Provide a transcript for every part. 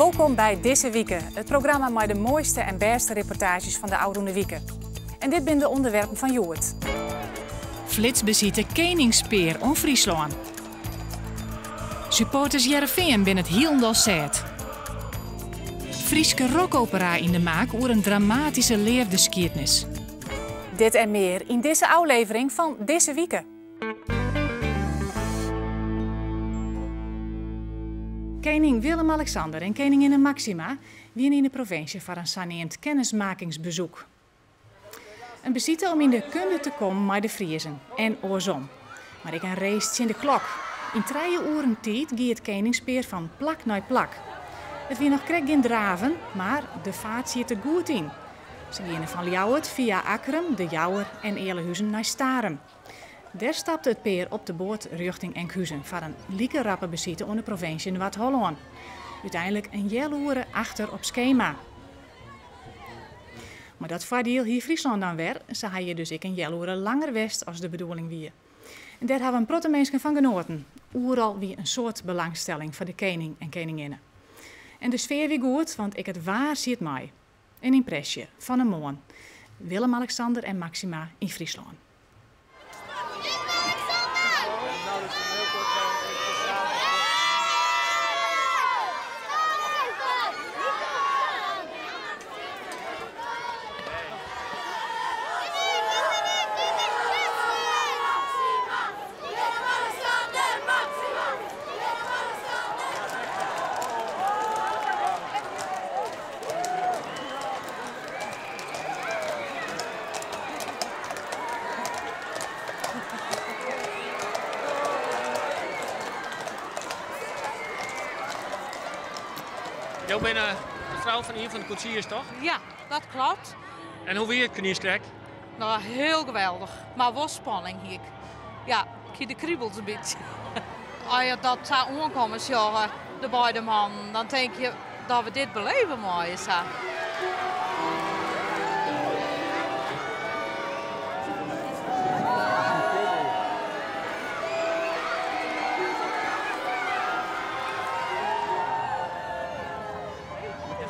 Wolkom by Dizze Wike, it programma mei de moaiste en bêste reportaazjes fan de ôfrûne wike. En dit binne de ûnderwerpen fan hjoed. Flitsbesite keningspear oan Fryslân. Supporters Hearrenfean binne it hielendal sêd. Fryske rockopera yn de maak oer in dramatyske leafdesskiednis. Dit en mear yn dizze ôflevering fan Dizze Wike. Kening Willem-Alexander en keninginne Máxima wiene yn de provinsje foar in saneamd kennismakingsbezoek. In besite om yn de kunde te kommen mei de Friezen en oarsom. Mar ek in race tsjin de klok. Yn trije oeren tiid gie it keningspear fan plak nei plak. It wie noch krekt gjin draven, mar de faart siet der goed yn. Se giene fan Ljouwert fia Akkrum, De Jouwer en Ealahuzen nei Starum. Dêr stapte it pear op de boat rjochting Enkhuzen foar in like rappe besite oan de provinsje Noard-Hollân. Uteinlik in healoere achter op skema. Mar dat foardiel hie Fryslân dan wer, se ha hjir dus ek in healoere langer west as de bedoeling wie. En dêr hawwe in protte minsken fan genoaten. Oeral wie in soad belangstelling foar de kening en keninginne. En de sfear wie goed, want ek it waar siet mei. In ympresje fan 'e moarn. Willem-Alexander en Máxima yn Fryslân. Jo binne de frou fan ien fan de koetsiers, toch? Ja, dat klopt. En hoe wie it knies krekt? Nou, hiel geweldich. Mar wol spanning hie ik. Ja, ik hie de kribels in bytsje. As je dat sa oankommen sjogge, de beide mannen, dan tink je dat we dit beleve meie sa.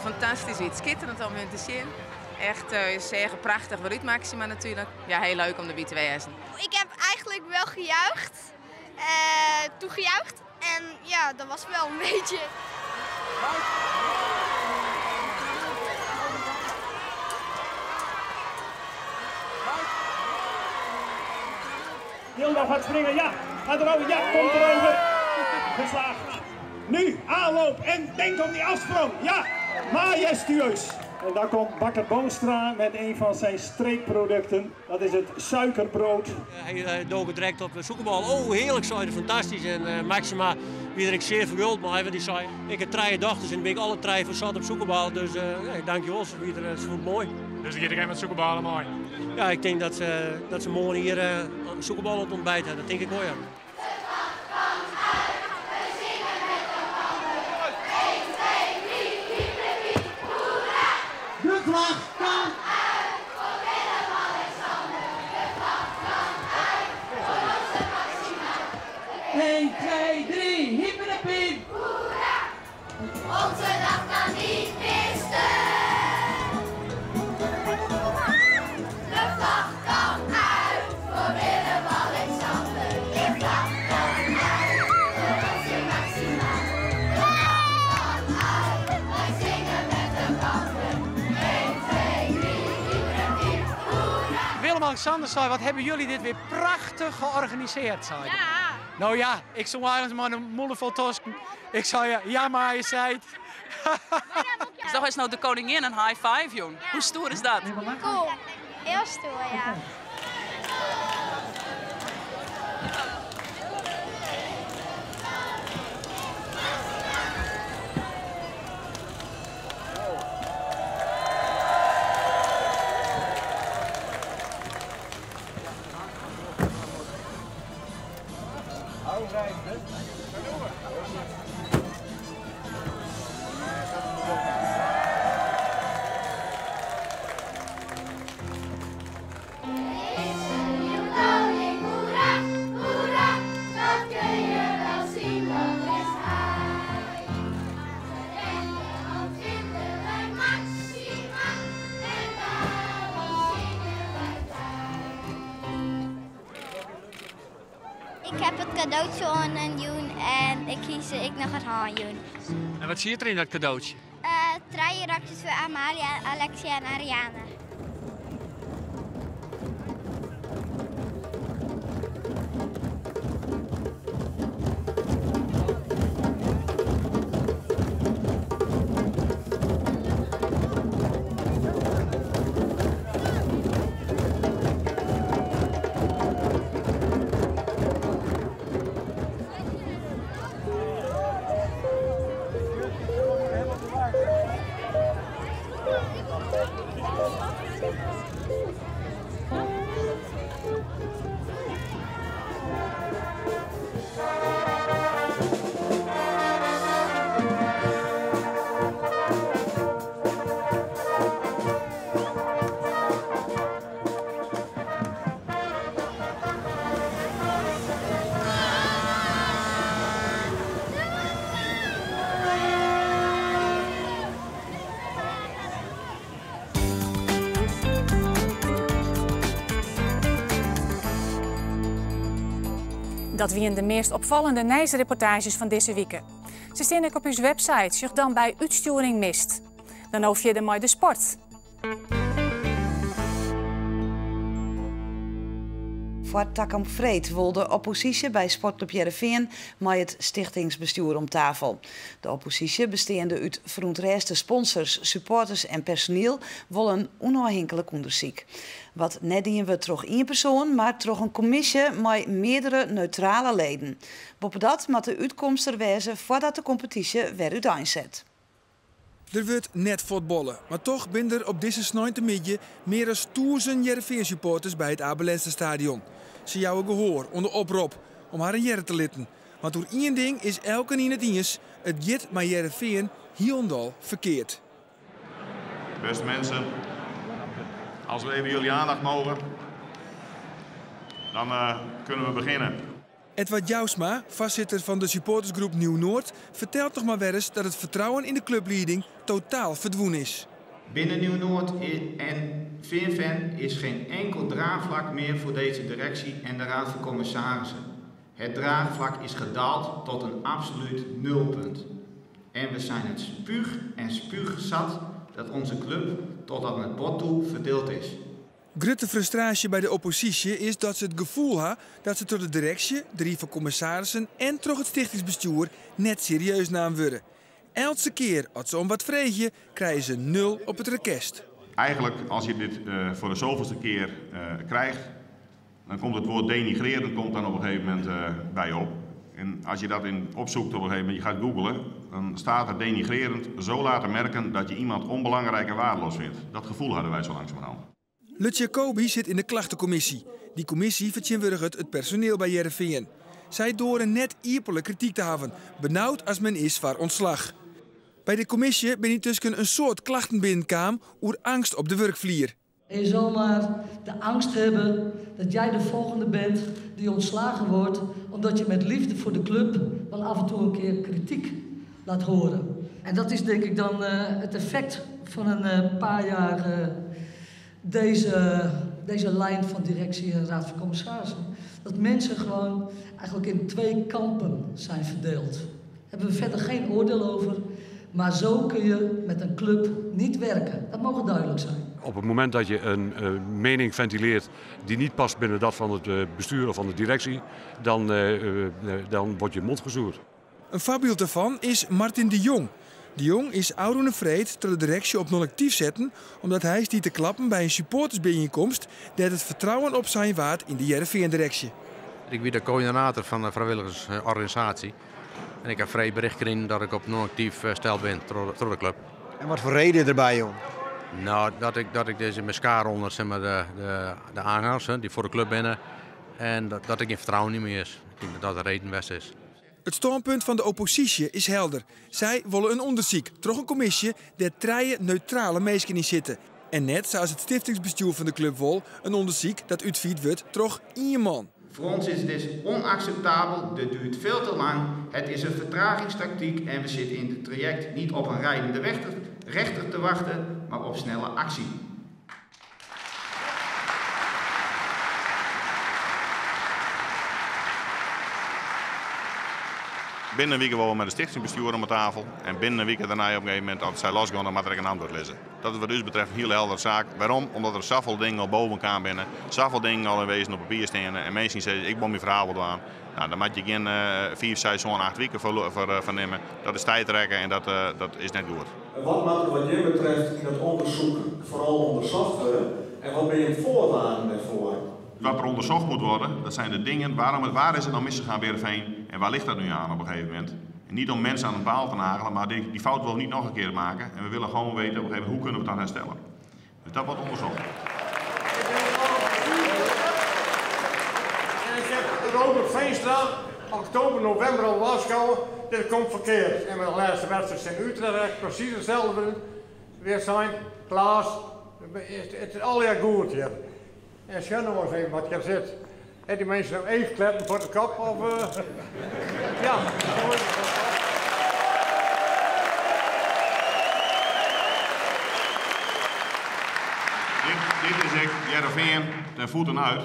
Fantastysk wie it, skitterend om hun te sjen. Echt uh, seagen prachtich wer út Máxima natuerlik. Ja, hiel leuk om derby te wêzen. Ik heb eigenlijk wel gejuicht, toegejuicht. En ja, dat was wel een beetje. Hilda gaat springen, ja. Gaat erover, ja, komt erover. Geslaagd. Nu aanloop en denk om die afsprong. Ja, majestueus. En daar komt bakker Boonstra met een van zijn streekproducten. Dat is het suikerbrood. Hy dook direkt op de sûkerbôle. Oh, hearlik, sei er, fantastysk. En uh, Máxima wie der ek sear ferguld mei, want dy sei, ik ha trije dochters en bin ik alle trije fersot op sûkerbôle. Dus uh, nee, dankjewol, se wie der, se fûn it moai. Dus der giet ek even wat sûkerbôle mei? Ja, ik tink dat se moarn hjir uh, sûkerbôle op it ontbijt ha. Dat tink ik wol, ja. De vlag kan uit voor Willem-Alexander. De vlag kan uit voor onze Máxima. 1, 2, 3, hiep Hoera! Onze dag kan niet meer stuk. De vlag kan uit voor Willem-Alexander. De vlag kan uit voor onze Máxima. De vlag kan uit, wij zingen met elkander. 1, 2, 3, hiep hoera! Willem-Alexander sei, wat hawwe jillie dit wer prachtich georganisearre, sei. Ja. No ja, ik soe eins mei in mûle fol tosken. Ik sei, ja majesteit. Dus dochs is no de koningin in high five, jong. Hoe stoer is dat? Cool. Hiel stoer, ja. Ik ha it kadootsje oan har jûn en ik hie se ek noch in hân jûn. En wat siet der yn dat kadootsje? Trije rokjes foar Amalia, Alexia en Ariane. Dat wienen de meast opfallende nijsreportaazjes fan dizze wike. Se steane ek op ús website, sjoch dan by Utstjoering mist. Dan no fierder mei de sport. Foar takom freed wol de opposysje by Sportklup Hearrenfean mei it stichtingsbestjoer om tafel. De opposysje, besteande út ferûntrêste sponsors, supporters en personiel, wol in ûnôfhinklik ûndersyk. Wat net dien wurdt troch ien persoan, mar troch in kommisje mei meardere neutrale leden. Boppedat moat de útkomst der wêze foardat de kompetysje wer úteinset. Der wurdt net fuotballe, mar toch binne der op dizze sneintemiddei mear as 1000 Hearrenfean-supporters by it Abe Lenstrastadion. Se jouwe gehoar oan de oprop om harren hearre te litten. Want oer ien ding is elkenien it iens, it giet mei Hearrenfean hielendal ferkeard. Beste mensen, als we even jullie aandacht mogen, dan kunnen we beginnen. Edward Jousma, foarsitter fan de supportersgroep Nieuw Noord, fertelt noch mar wer ris dat it fertrouwen yn de kluplieding totaal ferdwûn is. Binnen Nieuw Noord en Feanfan is geen enkel draagvlak meer voor deze directie en de Raad van Commissarissen. Het draagvlak is gedaald tot een absoluut nulpunt. En we zijn het spuug en spuug zat dat onze club tot aan het bot toe verdeeld is. Grutte frustraasje by de opposysje is dat se it gefoel ha dat se troch de direksje, de rie fan kommissarissen en troch it stichtingsbestjoer net serieus naam wurde. Eltse kear as se om wat freegje, krije se nul op it rekest. Eigenlijk, als je dit voor de zoveelste keer krijgt, dan komt het woord denigrerend komt dan op een gegeven moment bij op. En als je dat in opzoekt op een gegeven moment, je gaat googlen, dan staat er denigrerend zo laten merken dat je iemand onbelangrijk en waardeloos vindt. Dat gevoel hadden wij zo langzamerhand. Lutz Jacobi sit yn de klachtekommisje. Dy kommisje fertsjintwurdiget it personiel by Hearrenfean. Sy doare net iepenlik krityk te hawwen, benaud as men is foar ûntslach. By de kommisje binne yntusken in soad klachten binnenkaam oer eangst op de wurkflier. En je zal maar de angst hebben dat jij de volgende bent die ontslagen wordt, omdat je met liefde voor de club wel af en toe een keer kritiek laat horen. En dat is denk ik dan het effect van een paar jaar deze lijn van directie en raad van commissarissen. Dat mensen gewoon eigenlijk in twee kampen zijn verdeeld. Daar hebben we verder geen oordeel over, maar zo kun je met een club niet werken. Dat moge duidelijk zijn. Op het moment dat je een mening ventileert die niet past binnen dat van het bestuur of van de directie, dan wordt je mond gezoerd. In foarbyld dêrfan is Martin de Jong. De Jong is ôfrûne freed troch de direksje op non-aktyf setten, omdat hy stie te klappen by in supportersbyienkomst dêr't it fertrouwen opsein waard yn de Hearrenfean-direksje. Ik wie de koördinator fan de frijwilligersorganisaasje en ik ha freed berjocht krigen dat ik op non-aktyf steld bin troch de klup. En watfoar reden derby, jong? Nou, dat ik dus myn skaar ûnder zeg maar, de aanhangers, hè, dy't foar de klup binne, en dat ik gjin fertrouwen mear is. Ik tink dat dat de reden west is. It stânpunt fan de opposysje is helder. Sy wolle in ûndersyk troch in kommisje dêr't trije neutrale minsken yn sitte. En net, sa as it stiftingsbestjoer fan de klup wol, in ûndersyk dat útfierd wurdt troch ien man. Voor ons is het dus onacceptabel, dit duurt veel te lang, het is een vertragingstactiek en we zitten in het traject niet op een rijdende rechter te wachten, maar op snelle actie. Binnen in wike wolle we mei de stichtingsbestjoer om 'e tafel en binnen in wike dêrnei op in gegeven momint, as sy losgean, dan moat der ek in antwurd lizze. Dat is wat ús betreft in hiele heldere saak. Wêrom? Omdat der safolle dingen al boven kaam binne, safolle dingen al yn wezen op papier steane en minsken sizze ik wol myn ferhaal wol dwaan. Nou, dan moat je gjin 5, 6, 7, 8 wiken foar nimme. Dat is tijdrekken en dat is net goed. Wat moat der wat jim betreft yn it ûndersyk foaral ûndersocht wurde en wat binne jim foarwaarden dêrfoar? Wat er onderzocht moet worden, dat zijn de dingen, waarom, waar is het nou misgegaan bij Heerenveen en waar ligt dat nu aan op een gegeven moment? En niet om mensen aan een paal te nagelen, maar die fout willen we niet nog een keer maken. En we willen gewoon weten op een gegeven moment hoe kunnen we het dan herstellen. Dus dat wordt onderzocht. En ik heb Robert Veenstra oktober, november al waarschuwen, dit komt verkeerd. En met de laatste wedstrijd in Utrecht precies hetzelfde weer zijn. Klaas, het is al jaar goed hier. En sjoch no eens even wat hjir sit. Ha die minsken no eachkleppen foar de kop of ja. Dit is ek Hearrenfean ten voeten uit.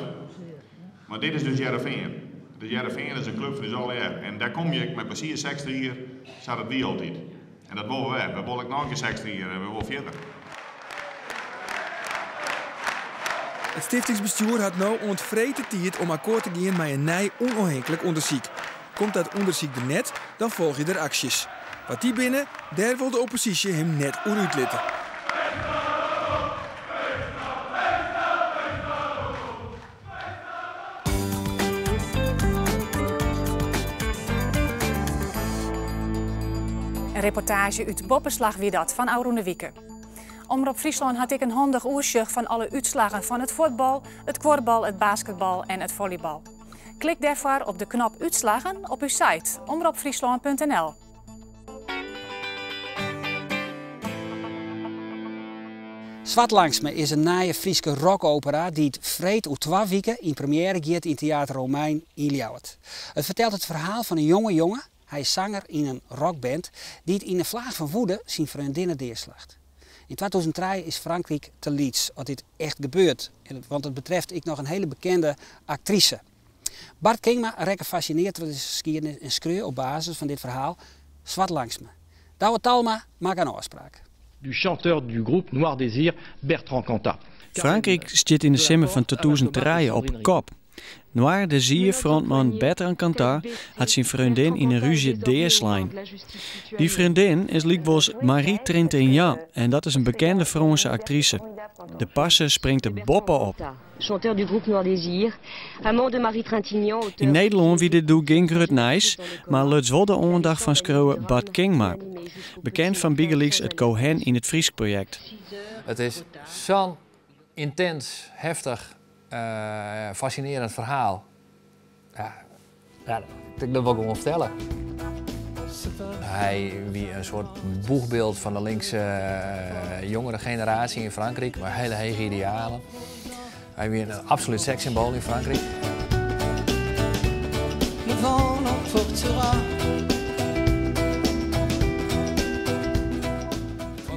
Mar dit is dus Hearrenfean. De Hearrenfean is in klup fan ús allegear. En dêr komme je ek mei plezier 60 jier, sa't it wie altyd. En dat wolle we wer. We wolle ek noch in kear 60 jier en we wolle fierder. It stiftingsbestjoer hat no oant freed de tiid om akkoart te gean mei in nij ûnôfhinklik ûndersyk. Komt dat ûndersyk der net, dan folgje der aksjes. Wat dy binne, dêr wol de opposysje him net oer útlitte. In reportaazje út Boppeslach wie dat fan ôfrûne wike. Omrop Fryslân hat ek in handich oersjoch fan alle útslaggen fan it fuotbal, it kuorbal, it basketbal en it follybal. Klik dêrfoar op de knop Útslaggen op ús site omropfryslân.nl. Swart Langstme is in nije Fryske rockopera dy't freed oer twa wike yn premjêre giet yn Theater Romein yn Ljouwert. It fertelt it ferhaal fan in jonge jonge, hy is sanger yn in rockband, dy't yn in flaach fan woede syn freondinne deaslacht. Yn 2003 is Frankryk te lyts as dit echt gebeurt, want it betreft ek noch in hele bekende aktrise. Bart Kingma rekke fascineard troch dizze skiednis en skreau op basis fan dit ferhaal Swart Langstme. Douwe Talma makke in ôfspraak. Du chanteur du groupe Noir Désir, Bertrand Cantat. Frankryk stiet yn de simmer fan 2003 op 'e kop. Noir Désir-frontman Bertrand Cantat hat syn freondin yn in rúzje deaslein. Dy freondin is lykwols Marie Trintignant en dat is in bekende Frânske aktrise. De parse springt der boppe-op. Chanteur du groupe Noir Désir, amant de Marie Trintignant, auteur. Yn Nederlân wie dit doe gjin grut nijs, mar luts wol de oandacht fan skriuwer Bart Kingma, bekend fan bygelyks it Cohen yn it Frysk-projekt. It is sa'n yntins, heftich, fascinearjend ferhaal. Ja, ja, dat wol ik gewoan fertelle. Hy wie in soart boechbyld fan de linkse jongere generaasje yn Frankryk, mei hiele hege idealen. Hy wie in absolút sekssymboal yn Frankryk.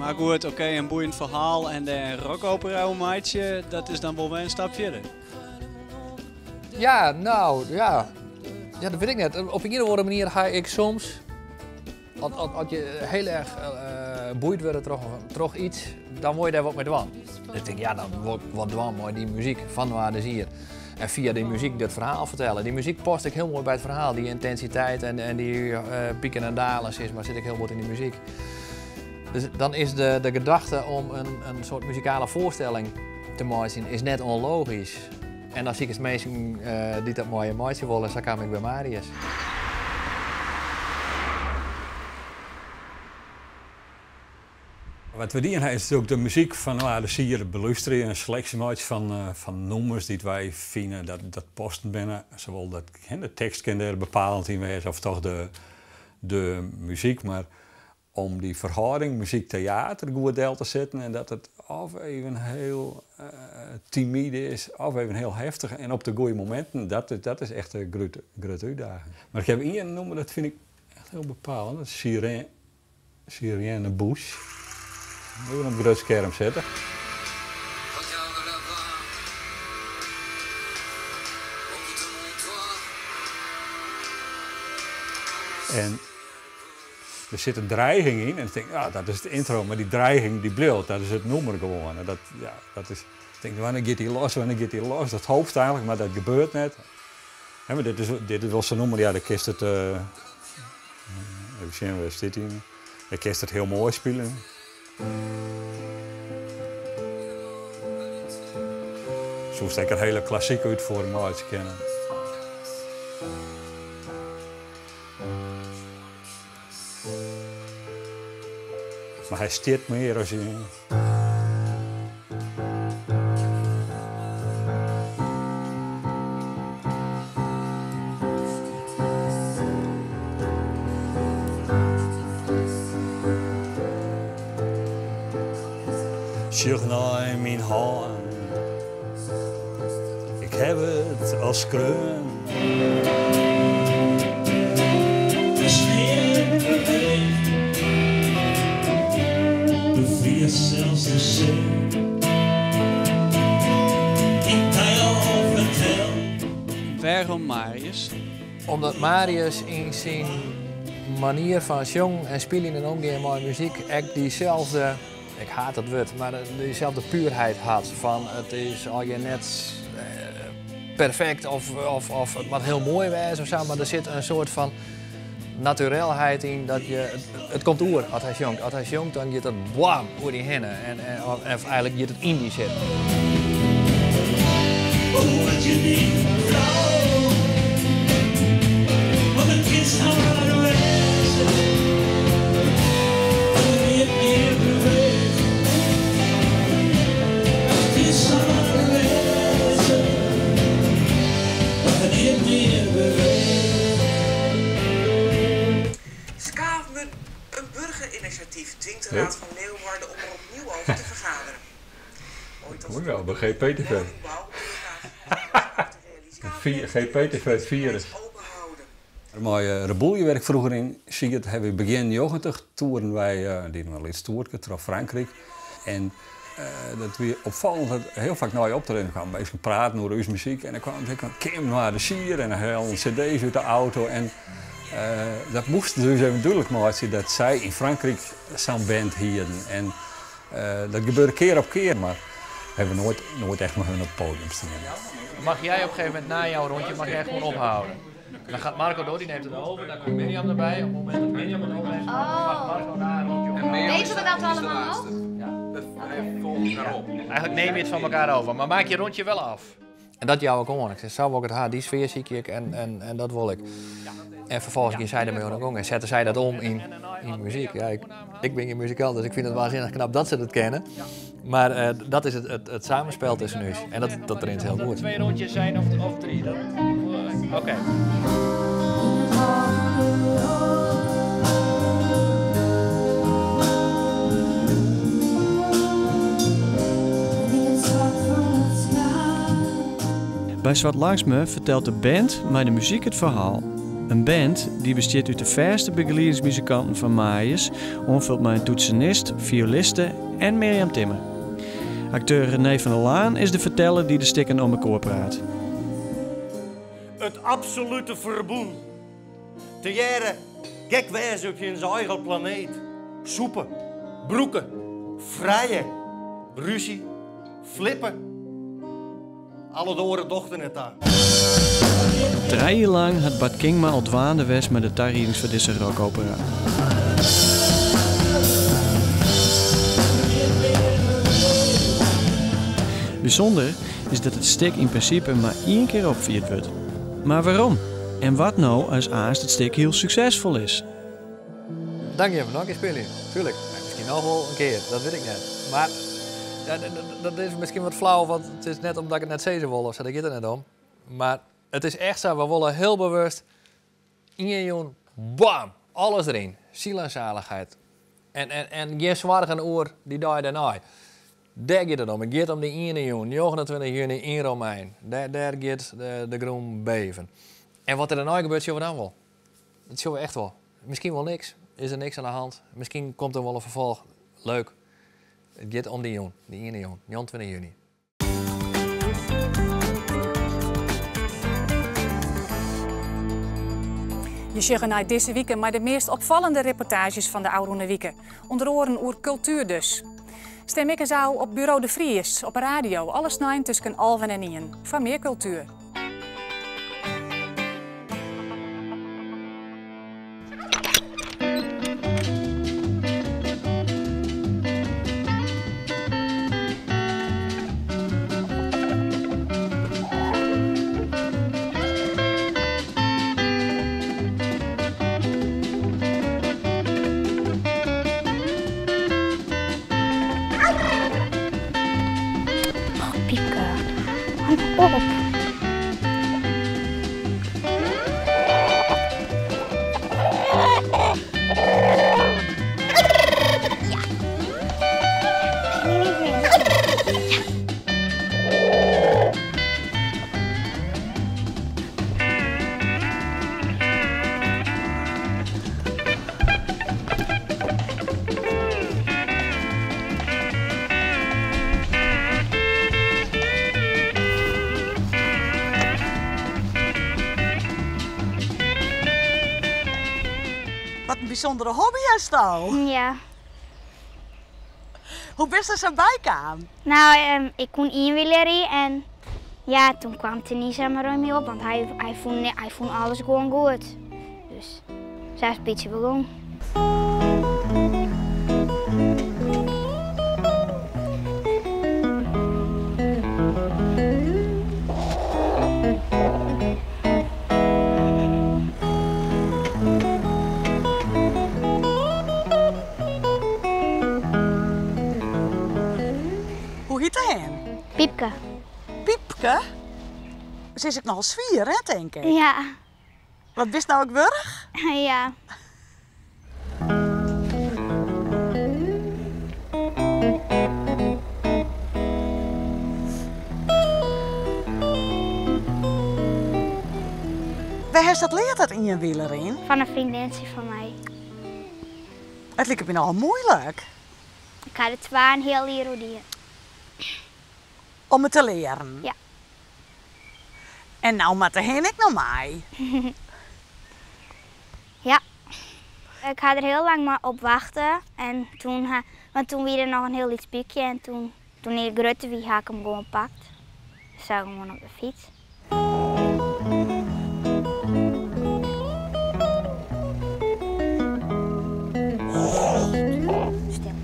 Mar goed, oké, in boeiend ferhaal en dêr in rockopera oer meitsje, dat is dan wol wer in stap fierder. Ja, no, ja. Ja, dat wit ik net. Op ien of oare manier ha ik soms, as je hiel erch boeid wurde troch yts, dan wolle je dêr wat mei dwaan. Dus ik tink, ja, dan wol ik wat dwaan mei dy muzyk fan Noir Désir. En fia dy muzyk dat ferhaal fertelle. Dy muzyk past ek hiel moai by it ferhaal. Dy yntensiteit en dy piken en dalen, sis mar, sit ek hiel bot yn dy muzyk. Dus dan is de gedachte om in soart muzikale foarstelling te meitsjen is net ûnlogysk. En dan sikest minsken dy't dat mei je meitsje wolle en sa kaam ik by Marius. Wat we dien ha is natuerlik de muzyk fan Noir Désir belústerje, in seleksje meitsje fan nûmers dy't wy fine dat passend binne. Sawol dat, de tekst kin dêr bepalend yn wêze of toch de muzyk, mar om dy ferhâlding muzyk-teater goed del te setten en dat it of even hiel timide is of even hiel heftich en op de goede mominten, dat is echt de grutte útdaging. Mar ik haw ien nûmer, dat fyn ik echt hiel bepalend, dat is Si Rien ne Bouge. Even op it grut skerm sette. En der sit in dreiging yn en ik tink, ja, dat is it intro, mar dy dreiging dy bliuwt, dat is it nûmer gewoan. En dat, ja, dat is, ik tink, wannear giet dy los, wannear giet dy los? Dat hopest eigentlik, mar dat gebeurt net. Hè, mar dit is, dit is wol sa'n nûmer, ja, dêr kinst it, even sjen, wêr stiet dy? Dêr kinst it hiel moai spylje. Soest ek in hiele klassike útfiering meitsje kinne. Mar hy stiet mear as je. Sjoch nei myn hân, ik haw it al skreaun. Befriest sels de see. Ik dy al fertel. Wêrom Marius? Omdat Marius yn syn manier fan sjongen en spyljen en omgean mei muzyk ek dyselde, ik haat dat wurd, mar dyselde puerheid hat fan it is allegear net perfekt of, of, of it moat hiel moai wêze of sa, mar der sit in soart fan naturelheid yn dat je, it komt oer as hy sjongt. As hy sjongt dan giet dat bam oer dy hinne en, en, of eigentlik giet it yn dy sitten. Hoe je dyn frou, want it kin samar wêze dat der neat mear beweecht. It kin samar wêze dat der neat mear beweecht. Skaafmur, een burgerinitiatief dwingt de Raad van Leeuwarden om er opnieuw over te vergaderen. Ooit als Mooi wel, bij GPTV. GPTV virus. Mei Reboelje wêr't ik froeger yn siet, hawwe wy begjin 90 toeren wy, dienen we in lyts toerke troch Frankryk. En dat wie opfallend dat hiel faak nei optreden kwamen minsken praten oer ús muzyk en dan kwamen se ek Kim Noir Désir en dan hellen cd's út de auto en dat moasten se ús even dúdlik meitsje dat sy yn Frankryk sa'n band hienen en dat gebeurde kear op kear, mar hawwe we noait, noait echt mei hun op it podium stien. Mag jij op een gegeven moment na jouw rondje mag jij gewoon ophouden? Dan gaat Marco door, die neemt het over. Dan komt Mirjam erbij. Op het moment dat Mirjam het overneemt, mag Marco na een rondje ophouden. Weten we dat allemaal nog? Wij volgen elkaar op. Eigenlijk neem je het van elkaar over, maar maak je rondje wel af. En dat jou ik oan. Ik sei, sa wol ik it ha, dy sfear sykje ik en, en, en dat wol ik. En ferfolgens gie sy dermei oan 'e gong en sette sy dat om yn, yn muzyk. Ja, ik, ik bin gjin muzikant, dus ik fyn it waansinnich knap dat se dat kinne. Mar eh, dat is it, it, it samenspel tusken ús. En dat, dat rint hiel goed. Twee rondjes zijn of, of drie. Dat, oké. Okay. By Swart Langstme fertelt de band mei de muzyk it ferhaal. In band dy't bestiet út de fêste begeliedingsmuzikanten fan Marius, oanfuld mei in toetsenist, fioliste en Mirjam Timmer. Akteur René van der Laan is de ferteller dy't de stikken om elkoar praat. It absolute ferbûn. Tegearre gek wêze op jins eigen planeet. Sûpe, brûke, frije, rúzje, flippe. Al it oare docht der net ta. Trije jier lang hat Bart Kingma al dwaande west mei de tariedings foar dizze rockopera. Bysûnder is dat it stik yn prinsipe mar ien kear opfierd wurdt. Mar wêrom? En wat no as aanst it stik hiel suksesfol is? Dan gean we noch in kear spyljen, tuerlik. Miskien noch wol in kear, dat wit ik net. Mar ja, dat is miskien wat flau, want it is net omdat ik it net sizze wol of sa, dêr giet it net om. Mar it is echt sa, we wolle hiel bewust ien jûn, bam, alles deryn. Siel en zaligheid. En, en, en gjin soargen oer dy dei dêrnei. Dêr giet it om. It giet om dy iene jûn, 29 juny yn Romein. Dêr, dêr giet de, de grûn beven. En wat der dêrnei gebeurt, sjogge we dan wol. Dat sjogge we echt wol. Miskien wol niks. Is der niks oan de hand. Miskien komt der wol in ferfolch. Leuk. It giet om dy jûn, dy iene jûn, 29 juny. Je sjogge nei dizze wike mei de meast opfallende reportaazjes fan de ôfrûne wike. Under oaren oer kultuer dus. Stim ek ris ôf op Buro de Vries op 'e radio alle snein tusken alven en ien foar mear kultuer. Och, Piepke, hou op. Wat in bysûndere hobby hasto. Ja. Hoe bist der sa by kaam? No, ik koe ienwielerje en ja, toen kwam Tenisa mar by my op, want hy, hy, fûn, hy fûn alles gewoan goed. Dus sa is it bytsje begûn. Hoe hjit de hin? Piepke. Piepke? Se is ek nochal swier, hè, tink ik? Ja. Wat bist no ek wurch? Ja. Wêr hast dat leard, dat ienwielerjen? Fan in freondintsje fan my. It liket my nochal muoilik. Ik ha der twa en heal jier oer dien. Om it te learen? Ja. En no moat de hin ek noch mei. Ja. Ik ha der hiel lang mei op wachte en toen ha, want toen wie der noch in hiel lyts pykje en toen, toen hy grutter wie, ha ik him gewoan pakt. Sa gewoan op de fyts. Stil.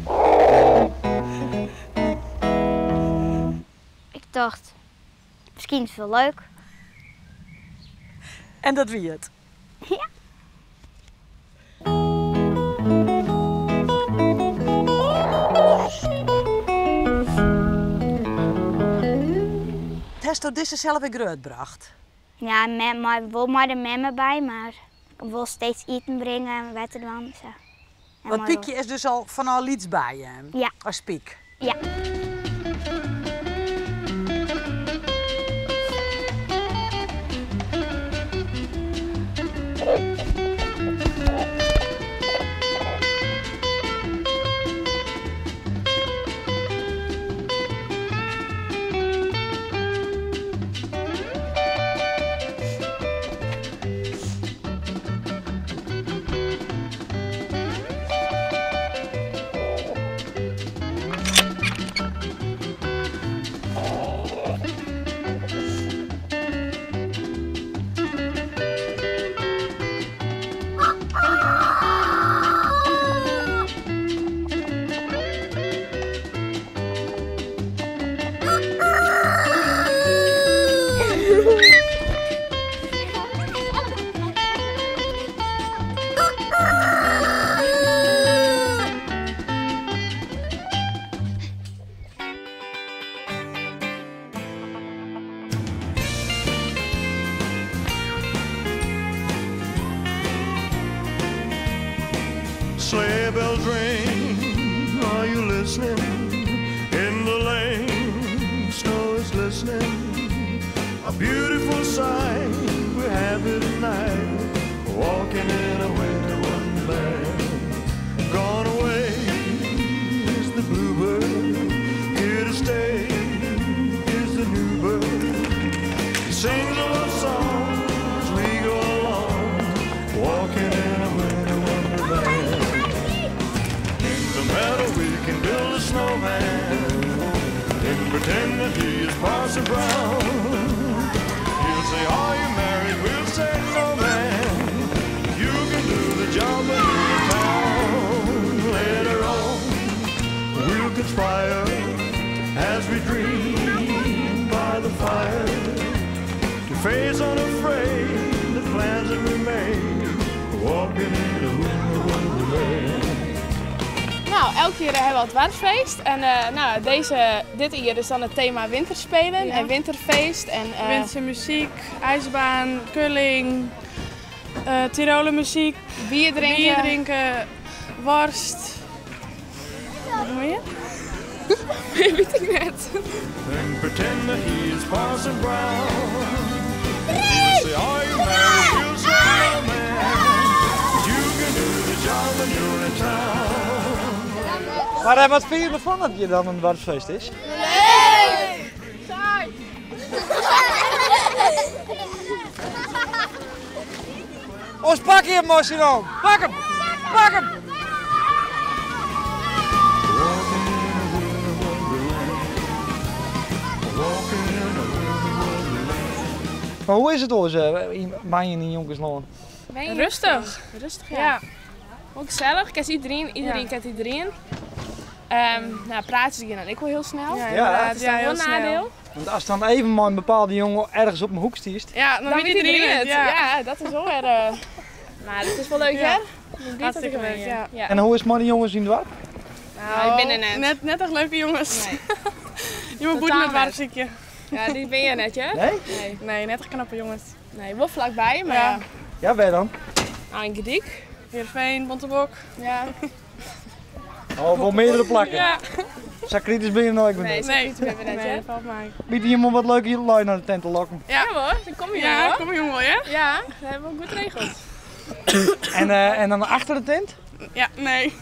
Ik tocht, miskien is it wol leuk. En dat wie it? Ja. Hasto dizze sels ek grutbrocht? Ja, mem, mei, wol mei de memme by, mar ik wol steeds iten bringe en wetter dwaan. Sa. En Want mei Piekje is dus al fanôf lyts by jim? Ja. As pyk? Ja. Sleigh bells ring, are you listening? In the lane, snow is glistening. A beautiful sight, we're happy tonight, walking in a winter wonderland. Gone away is the bluebird, here to stay is the new bird. He sings a love song as we go along, walking. he is Parson Brown. He'll say, Are you married? We'll say, No, man. You can do the job when you're in town. Later on, we'll conspire as we dream by the fire to face unafraid the plans that we made. Walking in a winter wonderland. Nou, elk jaar hebben we het doarpsfeest. En nou, dit jaar is dan het thema winterspelen en winterfeest. En, Winterse muziek, ijsbaan, curling, Tiroler muziek, bier drinken. bier drinken, worst. Wat nog meer? Weet ik net. And pretend that he is Parson Brown. He'll say, Are you married? You'll say, No, man. You can do the job when you're in town. Maar wat vind je ervan dat je dan een doarpsfeest is? Leuk! Saai! Ons pak je hem, Marcelo! Pak hem! Pak hem! Maar hoe is het oors, in Manjen in Jonkerslân? Rustig. Rustig, ja. Ja. Ook gezellig. Kent iedereen, iedereen kent iedereen. Nou, praten ze dan ik wel heel snel. Ja, Ja. inderdaad. Dat is Ja, dan heel wel een snel. nadeel. Want als dan even maar een bepaalde jongen ergens op een hoek stiest. Ja, dan, weet iedereen het. Ja. Ja, dat is wel weer... Maar dat is wel leuk, Ja. hè? Ik ben blij dat ik Hartstikke er ben, leuk, ja. ja. En hoe is het met de jongens in het dorp? Nou, ik ben er net. Net echt leuke jongens. Nee. Je moet boeten Totaal met net. waarziekje. Ja, die ben je net, hè? Nee? Nee. Nee, net echt knappe jongens. Nee, wel vlakbij, maar Ja. ja. Ja, wij dan? Nou, in Gediek. Heerenveen, Bontebok. Ja. Oh, wel meerdere plakken. Ja. Zo kritisch ben je nooit meer. Nee, Nee. zo kritisch ben je net, Nee, hè? dat valt mij. Biedt je om wat leuke lui naar de tent te lokken. Ja, Ja hoor, dan kom je Ja, wel, hoor. kom je wel, hè? Ja, dat hebben we goed geregeld. En dan achter de tent? Ja, nee.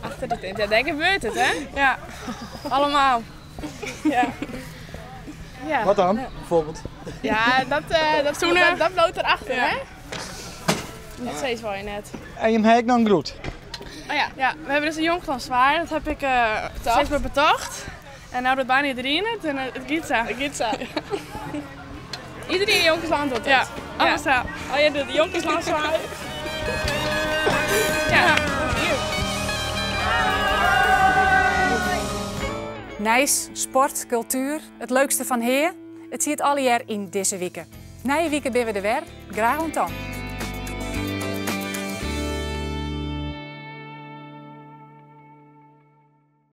Achter de tent, ja, daar gebeurt het, hè? Ja, allemaal. Ja. Ja. Wat dan, bijvoorbeeld? Ja, dat, Zoenen. dat loopt erachter, Ja. hè? Dat zei ze wel net. En je hebt dan groet. Oh ja. Ja, we hebben dus een jong zwaar. Dat heb ik steeds maar betocht. En nou dat bijna iedereen het en het gaat zo. Het gaat zo. Iedereen in Jonkersland doet het. Ja, alles zo. Oh, jij doet de Jonkersland zwaar. Ja. Nijs, sport, cultuur, het leukste van Heer. Het ziet alle jaar in deze weken. Nije wike binne we der wer. Graag oant dan.